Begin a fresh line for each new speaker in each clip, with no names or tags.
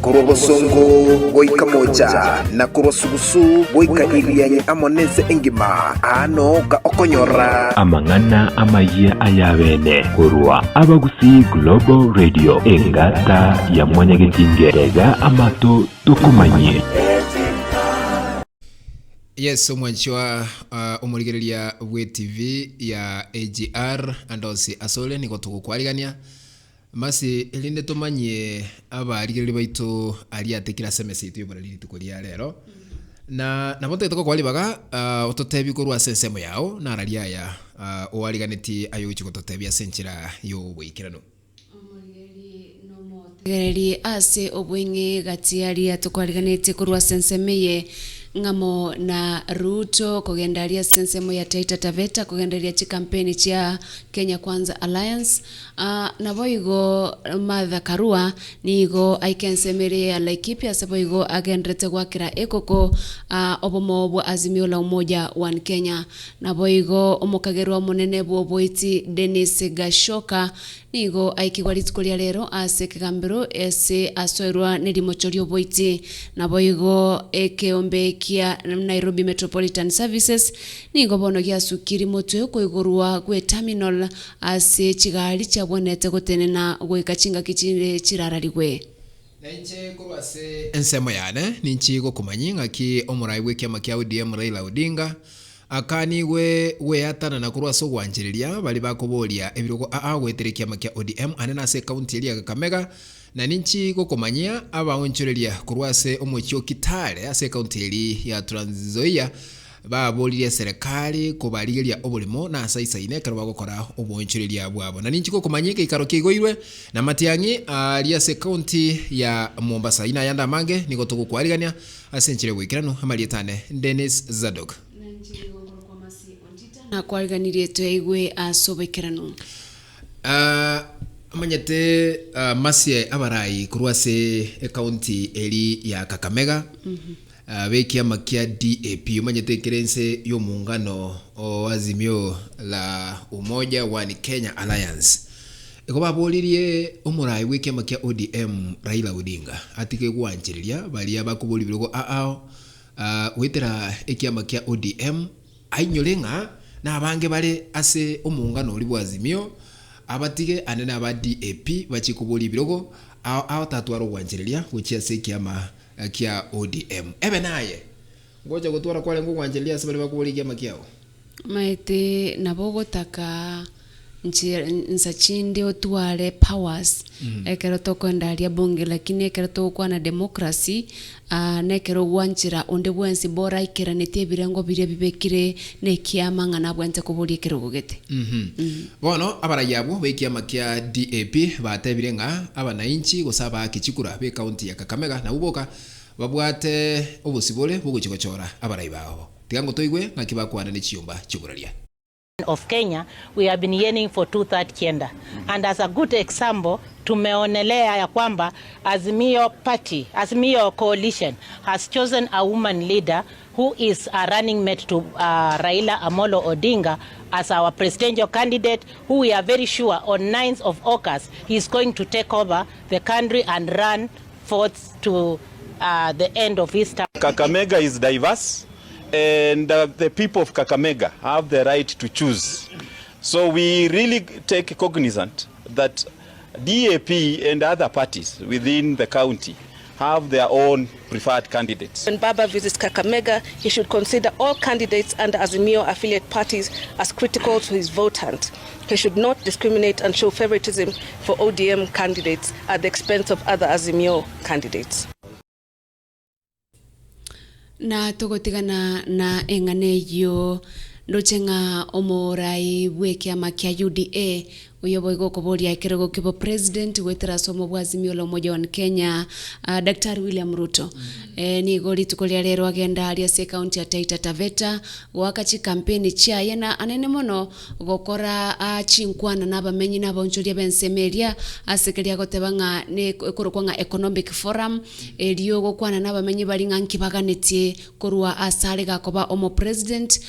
Korwa bosongo goika moocha, na korwa sugusu goika Irianyi amo nense engima, aa nooka okonyora.
Amang'ana amayia ay'abeene korwa Abagusii Global Radio, engata ya Mwanyagetinge, tega amato tokomanyie.
Yes omwanchwa uh, omorigereria bw'etv ya AGR ande onsi asore nigo togokwarigania Masi erinde tomanyie abarigereria baito aria atekire ase emesa yaito y'oborari rituko ria rero. Na nabo ntagete gokoa ribaga ah, ototebie korwa ase ensemo yao nararia aya ah, oariganetie aye ogochia gototebia ase enchera y'oboikeranu.
Omorigereria nomotegereri ase obweng'e gati aria tokwariganetie korwa ase ensemo eye Ng'amo na Ruto kogenda aria ase ensemo ya Taita Taveta kogendereria chikampeni chia Kenya Kwanza Alliance. Naboigo Martha Karua nigo aika ensemo eria ya Laikipia ase boigo agenderete goakera ekoko obomo bwa Azimio la Umoja One Kenya. Naboigo omokagerwa omonene bw'oboiti Dennis Gashoka nigo aikigwa rituko ria rero ase ekegambero ase asoerwa nerimocho ri'oboiti. Naboigo ekeombe kia Nairobi Metropolitan Services nigo bono giasukirie motwe koigorwa gwe terminal Ase chigari chiabwenerete gotenena goika chingaki chinde chirararigwe.
Na inche korwa ase ensemo yane ninchi gokomanyia ng'aki omorai bw'ekiama kia ODM Raila Odinga akanigwe gweatanana korwa ase ogwanchereria baria bakoboria ebirogo aa goetera ekiama kia ODM ande nase ekaunti eria ya Kakamega na ninchi gokomanyia abaonchoreria korwa ase omochie o Kitale ase ekaunti eria ya Trans Nzoia Baboririe eserekari kobarigeria oborimo na ase aisaine ekero bagokora oboonchoreria bwabo. Na ninchi gokomanyia egeikaro kiaigoirwe namatiang'i aria ase ekaunti ya Mombasa. Ayio nayande amange nigo togokwarigania ase enchera y'oboikeranu. Amarieta ane Dennis Zadok.
Nakwariganirie toigwe ase oboikeranu.
Amanyete masie abarai korwa ase ekaunti eri ya Kakamega. B'ekiama kia DAP omanyete ekere ense y'omongano o Azimio la Umoja One Kenya Alliance. Igo baboririe omorai bw'ekiama kia ODM Raila Odinga atige gwanchereria baria bakoboria ebirogo ao ao goetera ekiama kia ODM ainyore ng'a nabange bare ase omongano oria bwa Azimio abatige ande naba DAP bachie koboria ebirogo ao ao tatwara ogwanchereria gochia ase ekiama kia ODM. Ebe naye, ngocha gotwara kwarenge ogwanchereria ase baria bakoboria ekiama kiao.
Omanyete nabo ogotaka nche nsa chinde otware powers ekero tokoenda aria bunge lakini ekero togokwana democracy na ekero ogwanchera onde bwensi boraikeranetie ebirengo biria bibekire na ekiama ng'a nabwenerete koboria ekerogo gete.
Bono abarai abwo b'ekiama kia DAP batebire ng'a abanainchi gose abaaki chikura b'ecounty ya Kakamega nabwo boka babwate obosibore bw'ogochia gochora abarai babo. Tiga ngotoigwe ng'aki bakwana ne chiyomba chi'oboraria.
Of Kenya we have been yearning for two third gender and as a good example tumeonelea ya kwamba Azimio party, Azimio coalition has chosen a woman leader who is a running mate to uh, Raila Amolo Odinga as our presidential candidate who we are very sure on 9th of August he is going to take over the country and run forth to uh, the end of his term.
Kakamega is diverse and uh, the people of Kakamega have the right to choose. So we really take cognizant that DAP and other parties within the county have their own preferred candidates.
When Baba visits Kakamega, he should consider all candidates under Azimio affiliate parties as critical to his vote hunt. He should not discriminate and show favoritism for ODM candidates at the expense of other Azimio candidates.
Na togotigana na eng'ana eyio, ndoche ng'a omorai bw'ekiama kia UDA Oyo boigo okoboria ekerogo ki'obopresident goetera ase omo bwa Azimio la Umoja One Kenya, Daktari William Ruto. Nigo rituko ria rero agenda aria ase ecounty ya Taita Taveta goaka chikampeni chiaye na anene mono gokora chinkwana na abamenyi na abaonchoria b'ensemo eria ase keria agoteba ng'a ne ekorokwa ng'a Economic Forum erio gokwana na abamenyi baria ng'a nki baganetie Korwa asare gakoba omopresident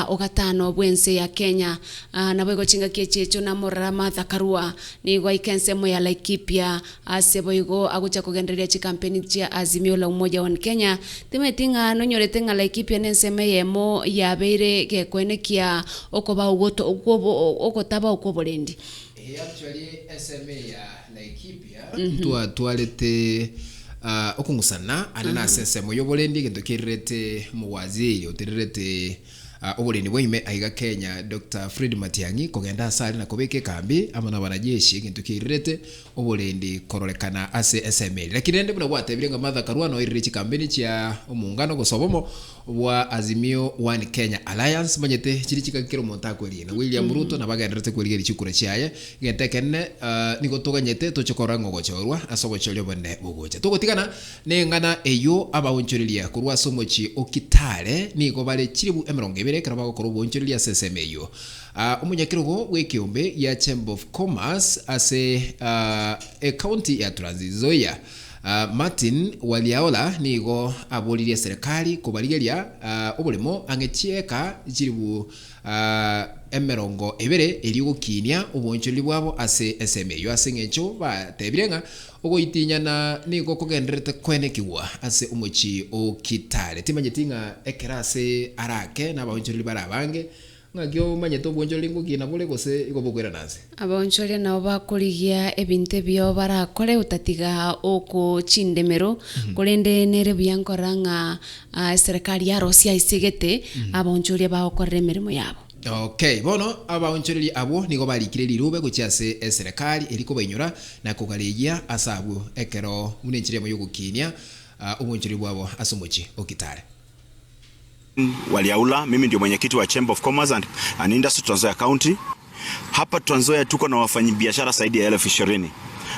o gatano bw'ense ya Kenya. Naboigo chingaki echi echio namorora Martha. Martha Karua nigo aika ensemo ya Laikipia ase boigo agochia kogendereria chikampeni chia Azimio la Umoja One Kenya. Timanyeti ng'a nonyorete ng'a Laikipia nensemo eyemo yabeire gekoenekia okobao gwoto okwobo ogotabao kw'oborendi.
Ee actually ensemo eye ya Laikipia ntwatwarete okong'usana ande nase ensemo y'oborendi egento kererete omowaziri otererete oborendi bwa ime aiga Kenya Doctor Fred Matiang'i kogenda ase are na kobeka ekambi amo na abanajeshi egento kererete oborendi kororekana ase ensemo eria. Lakini rende buna gwatebire ng'a Martha Karua noirire chikampeni chia omongano gose obomo bwa Azimio One Kenya Alliance manyete chiri chikaki kera omonto akwerigia na William Ruto nabo agendererete kwerigeria chikura chiaye egento ekenene nigo toganyete toche korora ng'a ogochorwa ase obochori obonene bogocha. Togotigana neng'ana eyio abaonchoreria korwa ase omochie o Kitale nigo bare chilibu emerongo ebere ekero bagokora oboonchoreria ase ensemo eyio. Omonyakerogo bw'ekeombe gia Chamber of Commerce ase ecounty ya Trans Nzoia Martin Waliaola nigo aboririe eserekari kobarigeria oboremo ang'e chieka chilibu 20 erio gokinia oboonchoreri bwabo ase ensemo eyio ase engencho batebire ng'a ogoitinyana nigo kogendererete koenekigwa ase omochie o Kitale. Timanyeti ng'a ekero ase arake nabaonchoreri bare abange Ng'aki omanyete obonchoreri ngokina bore gose igo bokoirana nse?
Abaonchoria nabo bakorigia ebinto ebio barakore otatiga oko chindemero, korende nere buya nkorora ng'a eserekari yarosia ase egete abaonchoria bagokorera emeremo yabo.
Okay, bono abaonchoreria abwo nigo barikire rirube gochia ase eserekari eria kobainyora na kogaregia ase abwo ekero buna enchera eyemo y'ogokinia obonchoreri bwabo ase omochie o Kitale.
Waliaula, mimi ndio mwenyekiti wa Chamber of Commerce and, and Industry Trans Nzoia County. Hapa Trans Nzoia tuko na wafanyabiashara zaidi ya 20,000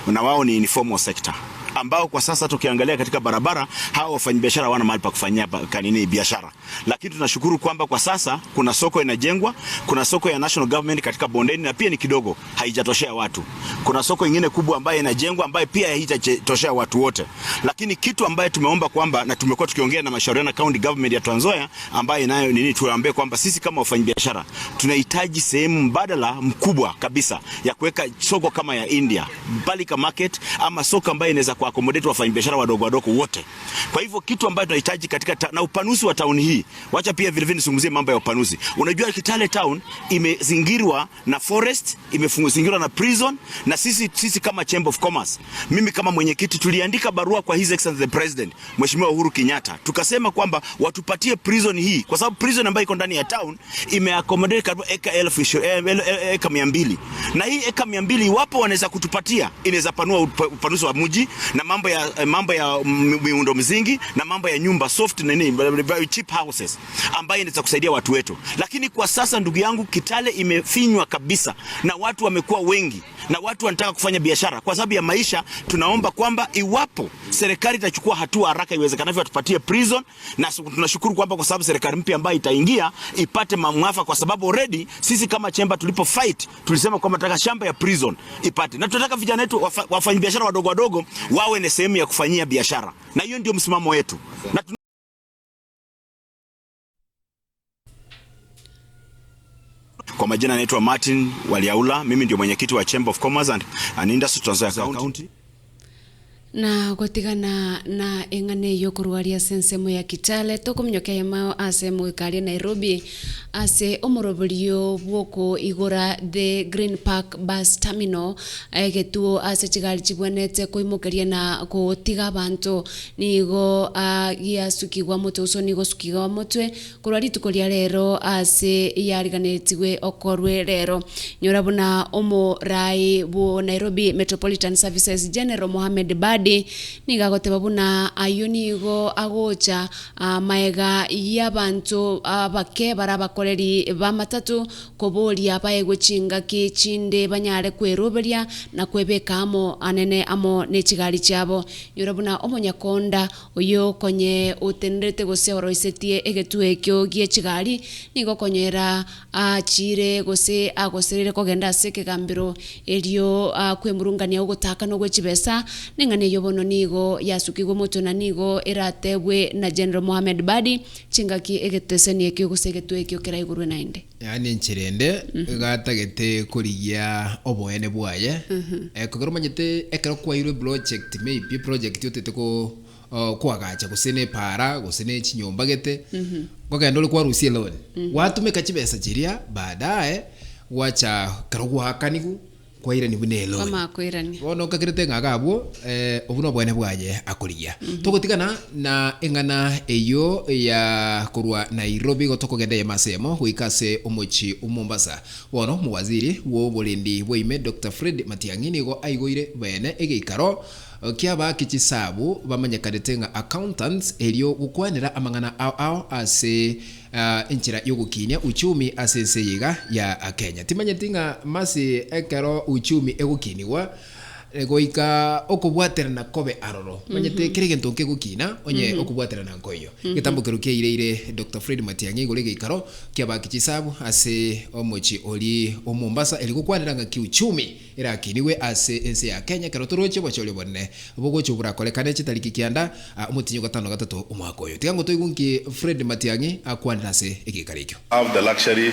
na wao ni informal sector ambao kwa sasa tukiangalia katika barabara hawa wafanyabiashara hawana mahali pa kufanyia kanini biashara, lakini tunashukuru kwamba kwa sasa kuna soko inajengwa, kuna soko ya national government katika bondeni na pia ni kidogo, haijatoshea watu. Kuna soko ingine kubwa ambayo inajengwa ambayo pia haijatoshea watu wote, lakini kitu ambayo tumeomba kwamba na tumekuwa tukiongea na mashauriano county government ya Trans Nzoia ambayo inayo nini, tuambie kwamba sisi kama wafanyabiashara tunahitaji sehemu mbadala mkubwa kabisa ya kuweka soko kama ya India Balika Market, ama soko ambayo inaweza kuaccommodate wafanyabiashara wadogo wadogo wote. Kwa hivyo kitu ambayo tunahitaji katika ta, na upanuzi wa town hii, wacha pia vile vile nisungumzie mambo ya upanuzi. Unajua Kitale town imezingirwa na forest, imezingirwa na prison, na sisi, sisi kama Chamber of Commerce, mimi kama mwenyekiti tuliandika barua kwa His Excellency the President Mheshimiwa Uhuru Kenyatta, tukasema kwamba watupatie prison hii kwa sababu prison ambayo iko ndani ya town imeaccommodate karibu eka elfu eka 200, na hii eka 200 iwapo wanaweza kutupatia inaweza panua upanuzi wa mji na mambo ya mambo ya miundo msingi na mambo ya nyumba soft nini very cheap houses ambayo inaweza kusaidia watu wetu. Lakini kwa sasa ndugu yangu, Kitale imefinywa kabisa na watu wamekuwa wengi na watu wanataka kufanya biashara kwa sababu ya maisha. Tunaomba kwamba iwapo serikali itachukua hatua haraka iwezekanavyo, watupatie prison, na tunashukuru kwamba kwa sababu serikali mpya ambayo itaingia ipate mamwafaka, kwa sababu already sisi kama chemba tulipo fight tulisema kwamba tunataka shamba ya prison ipate, na tunataka vijana wetu wafanyabiashara wadogo wadogo wawe ni sehemu ya kufanyia biashara, na hiyo ndio msimamo wetu na Kwa majina naitwa Martin Waliaula, mimi ndio mwenyekiti wa Chamber of Commerce and, and Industry Trans Nzoia County.
Na gotigana na eng'ana eyio korwa aria ase ensemo ya Kitale, tokominyokia ayamao ase moika aria Nairobi ase omoroberio bw'okoigora The Green Park Bus Terminal, egetuo ase chigari chibwenerete koimokeria na gotiga abanto nigo giasukigwa motwe gose nigo osukigwa motwe Korwa rituko ria rero ase yariganetigwe okorwe rero, nyora buna omorai bwo Nairobi Metropolitan Services General Mohamed Badi nigo agoteba buna ayio nigo agocha maega y'abanto abake bare abakoreri b'amatatu koboria baegwe chingaki chinde banyare kweroberia na kwebeka amo anene amo nechigari chiabo. Nyora buna omonyakonda Oyio konye otenerete gose oroisetie egetuo ekio gie chigari, nigo konyera achiire gose agosereire kogenda ase ekegambero erio kwemurungania ogotaakana ogwe chibesa, neng'ana eyio. eyio bono nigo yasukigwe motwe na nigo eratebwe na General Mohamed Badi chingaki egeteseni ekio gose egetwe ekio keraigurwe naende.
Yaani enchera ende iga atagete korigia oboene bwaye, ekogera omanyete ekero kwairwe project maybe project otete ko koagacha gose na epaara gose na echinyomba gete, nkogenda ore kwarusia eloan, gwatumeka chibesa chiria baadaye gwacha ekero gwaakanigwa kwairania buna eloni.
Kwamanya koirania.
Bono okakerete ng'a iga abwo, obwo nobwene bwaye akorigia. Togotigana na eng'ana eyio ya korwa Nairobi igo tokogenda eyemo ase eyemo goika ase omochie o Mombasa. Bono omowaziri bw'oborendi bwa ime Doctor Fred Matiang'i nigo aigoire bene egeikaro ki'abaaki chisabu bamanyekanete ng'a accountants erio gokwanera amang'ana ao ao ase Enchera y'ogokinia uchumi ase ense eye iga ya Kenya. Timanyeti ng'a mase ekero uchumi egokinigwa goika okobwaterana kobe aroro. Manyete kera egento nkegokina onye okobwaterana nkoiyo. Egetambo kerwo kiaireire Doctor Fred Matiang'i igoro egeikaro ki'abaaki chisabu ase omochie oria o Mombasa erio gokwanera ng'a kiuchumi erakinigwe ase ense ya Kenya ekero toroche obochori obonene bogocha borakorekane chitariki kianda omotinyi o gatano na gatato omwaka oyo. Tiga ngotoigwe nki Fred Matiang'i akwanire ase egeikaro ekio.
Have the luxury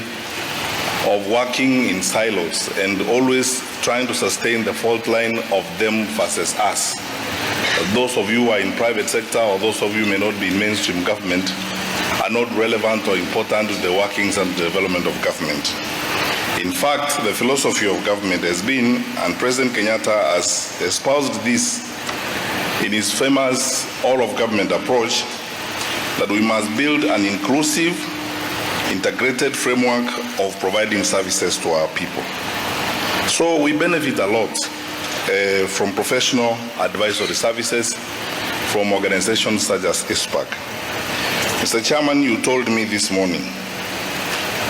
of working in silos and always trying to sustain the fault line of them versus us. Those of you who are in private sector or those of you who may not be in mainstream government are not relevant or important to the workings and development of government. In fact, the philosophy of government has been, and President Kenyatta has espoused this in his famous all of government approach, that we must build an inclusive, integrated framework of providing services to our people. So we benefit a lot uh, from professional advisory services from organizations such as ICPAK. Mr. Chairman, you told me this morning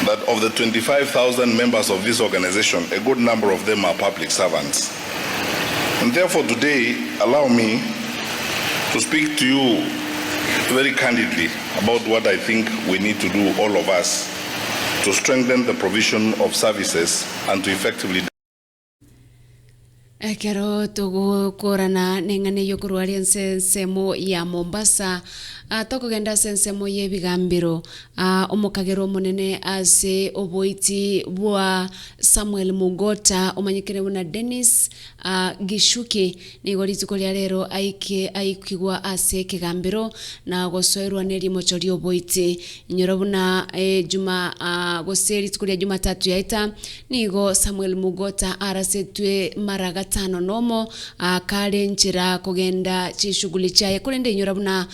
that of the 25,000 members of this organization, a good number of them are public servants. And therefore today, allow me to speak to you very candidly about what I think we need to do, all of us, to strengthen the provision of services and to effectively
Ekero togokorana neng'ana eyio korwa aria ense ensemo ya Mombasa, ah, tokogenda ase ensemo y'ebigambero, ah, omokagera omonene ase oboiti bwa Samuel Mugota omanyekire buna Dennis ah, Gichuki, nigo rituko ria rero aike aikigwa ase ekegambero na gosoerwa nerimocho ri'oboiti. Inyora buna eh, juma ah, gose rituko ria Jumatatu yaeta, Nigo Samuel Mugota arasetwe mara gatano nomo, kare nchera kogenda chishughuli chiaye, korende inyora buna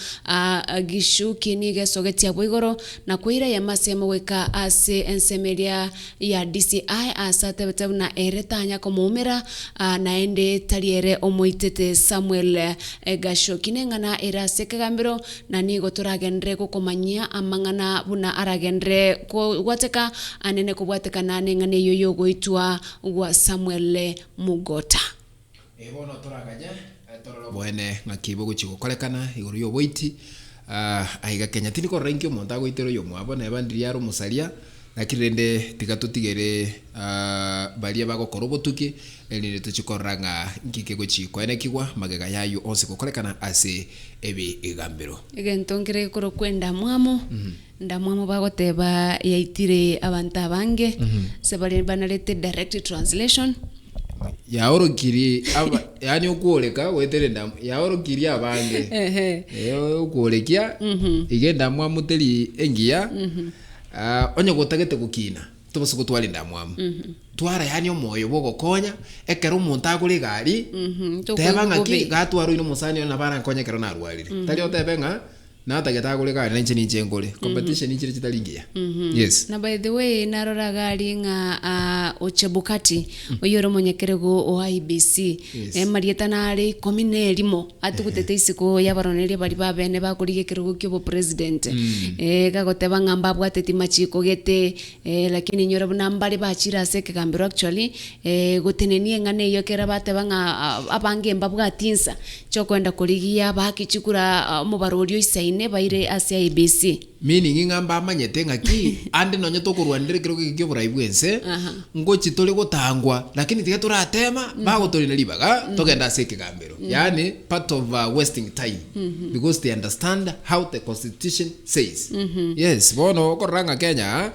Gichuki nigo esogetie abwo igoro na koira eyemo ase eyemo goika ase ensemo eria ya DCI aase atebete buna ere tanya komoumera naende tari ere omoitete Samuel Gachoki. Neng'ana ere ase ekegambero Na nigo toragenderere gokomanyia amang'ana buna aragenderere kogwateka anene kobwatekana neng'ana eyio y'ogoitwa gwa Samuel Mugota.
Ee bono toraganye torore oboene ng'aki bogochia gokorekana igoro y'oboiti aiga Kenya. Tindi korora inki omonto agoitera oyomwabo neba ndiria are omosaria, lakini rende tiga totigere baria bagokora obotuki erinde tochie korora ng'a inki kegochia koenekigwa magega y'ayio onsi gokorekana ase ebigambero.
Egento nkere gekorokwa endamwamu, endamwamu bagoteba yaitire abanto abange, ase baria banarete direct translation.
Yaorokirie aba yaani okworeka goetera endamu yaorokirie abange
Ehe.
Eh, okworekia iga endamwamu teri engiya ah, onye gotagete gokina tobasa gotwara endamwamu Twara yaani omoyo bw'ogokonya, ekero omonto agora egari, teba ng'a ki, gatwara oino omosani one nabo arankonye ekero narwarire. Tari otebe ng'a natagete agore egari nainche ninche ngore. Competition nchire chitari ngiya. Yes.
Na by the way narora iga aria ng'a ah, Ochebukati oyio ore omonyekerego o IEBC
Yes.
eh, marieta nare ikomi na erimo atugutete isiko y'abaroneria baria babene bakorigia ekerogo kia obopresident eh, gagoteba ng'a mbabwateti machiko gete Eh, lakini inyora buna mbare bachire ase ekegambero actually, eh, gotenenia eng'ana eyio ekero bateba ng'a abange mbabwati insa chiokoenda korigia baki chikura omobaro oria oisaine. batorine baire ase IEBC.
Meaning ng'a mbamanyete ng'aki ande nonye tokorwanera ekerogo eke ki'oborai bw'ense, ngochi tore gotangwa, lakini tiga toratema, bagotorina ribaga, togende ase ekegambero. Yaani part of wasting time because they understand how the constitution says. Yes, bono okorora ng'a Kenya aa,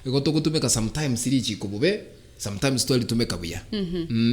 igo togotumeka sometimes richiko bobe, Sometimes twaritumeka buya.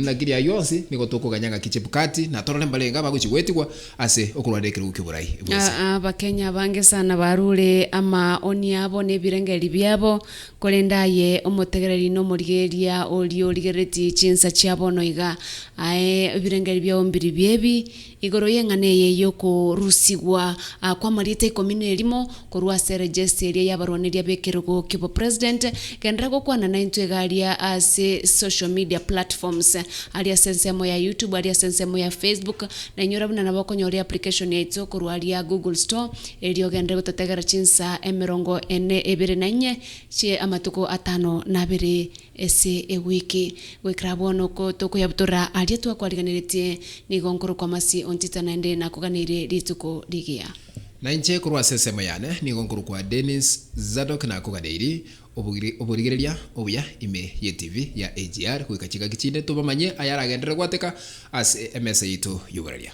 Lakini ayio onsi nigo tokoganya ng'aki Chebukati na torore mbarenge abagochia goetigwa ase okorwanera ekerogo ki'oborai bw'ense.
Abakenya abange sana barure amaoni abo na ebirengeri biabo, korende aye omotegereri na omorigereria oria origereretie chinsa chia bono iga, aye ebirengeri biao mbiribio ebi, Igoro y'eng'ana eye y'okorusigwa kw'amarieta ikomi na erimo korwa ase regesta eria y'abarwaneria b'ekerogo ki'obopresident, genderera gokwana naintwe iga aria ase social media platforms, aria ase ensemo ya YouTube, aria ase ensemo ya Facebook, na inyora buna nabo okonyora eapplication yaito korwa aria Google Store, erio ogenderere gototegera chinsa emerongo ene ebere na inye chie amatuko atano na abere. Ase ewiki goikera bono oko tokoyabutora aria twakwariganeretie, nigo nkorokwa Amasi Ontita naende nakoganeire rituko rigiya.
Na inche korwa ase ensemo yane nigo nkorokwa Dennis Zadok nakoganeiri oborigereria obuya ime ye TV ya AGR goika chingaki chinde tobamanyie ayaragenderere gwateka ase emesa yaito y'oboraria.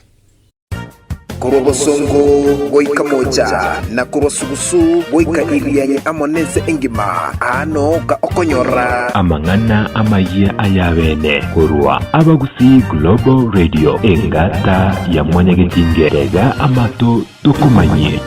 Korwa bosongo goika moocha, na korwa sugusu goika Irianyi amo nense engima, aa nooka okonyora.
Amang'ana amayia ay'abeene korwa Abagusii Global Radio, engata ya Mwanyagetinge, tega amato tokomanyie.